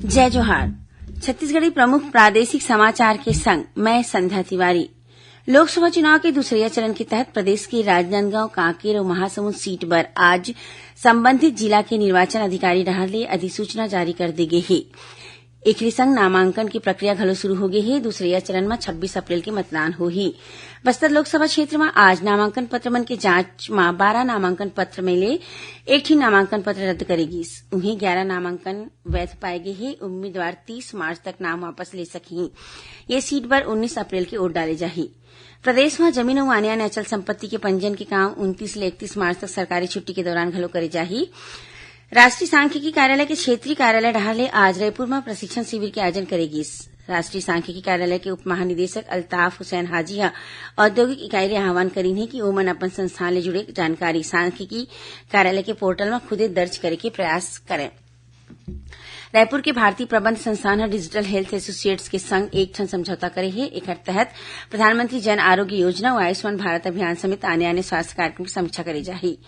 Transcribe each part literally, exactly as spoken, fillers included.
जय जोहार। छत्तीसगढ़ी प्रमुख प्रादेशिक समाचार के संग मैं संध्या तिवारी। लोकसभा चुनाव के दूसरइया चरण के तहत प्रदेश के राजनांदगांव, कांकेर अउ महासमुंद सीट बर आज संबंधित जिला के निर्वाचन अधिकारी डहार ले अधिसूचना जारी कर दे गे हे। एखरे संग नामांकन के प्रक्रिया घलो शुरू हो गे हे। दूसरइया चरण म छब्बीस अप्रैल के मतदान होही। बस्तर लोकसभा क्षेत्र म आज नामांकन पत्र मन के जांच म बारह नामांकन पत्र में ले एक ठी नामांकन पत्र रद्द करे गिस। उहें, ग्यारह नामांकन वैध पाए गे हे। उम्मीदवार तीस मार्च तक नाम वापस ले सकही। ये सीट बर उन्नीस अप्रैल के वोट डाले जाही। प्रदेश म जमीन अउ आने-आने अचल संपत्ति के पंजीयन के काम उनतीस ले इकतीस मार्च तक सरकारी छुट्टी के दौरान घलो करे जाही। राष्ट्रीय सांख्यिकी कार्यालय के क्षेत्रीय कार्यालय डहार ले आज रायपुर म प्रशिक्षण शिविर के आयोजन करे गिस। राष्ट्रीय सांख्यिकी कार्यालय के उप महानिदेशक अल्ताफ हुसैन हाजी ह औद्योगिक इकाई ले आह्वान करीन हे कि ओमन अपन संस्थान ले जुड़े जानकारी सांख्यिकी कार्यालय के पोर्टल म खुदे दर्ज करे के प्रयास करें। रायपुर के भारतीय प्रबंध संस्थान ह डिजिटल हेल्थ एसोसिएट्स के संग एक ठन समझौता करे हे। एखर तहत प्रधानमंत्री जन आरोग्य योजना अउ आयुष्मान भारत अभियान समेत आने-आने स्वास्थ्य कार्यक्रम के समीक्षा करे जाही।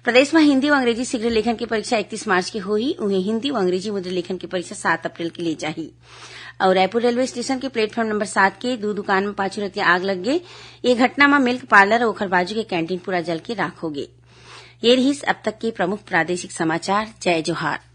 प्रदेश म हिंदी अउ अंग्रेजी शीघ्र लेखन के परीक्षा इकतीस मार्च के होही। उहें, हिंदी अउ अंग्रेजी मुद्र लेखन के परीक्षा सात अप्रैल के ले जाही। अउ रायपुर रेलवे स्टेशन के प्लेटफॉर्म नंबर सात के दू दुकान म पाछू रतिया आग लग गे। ये घटना म मिल्क पार्लर अउ ओखर बाजू के कैंटीन पूरा जल के राख हो गे। ये रिहिस अब तक के प्रमुख प्रादेशिक समाचार। जय जोहार।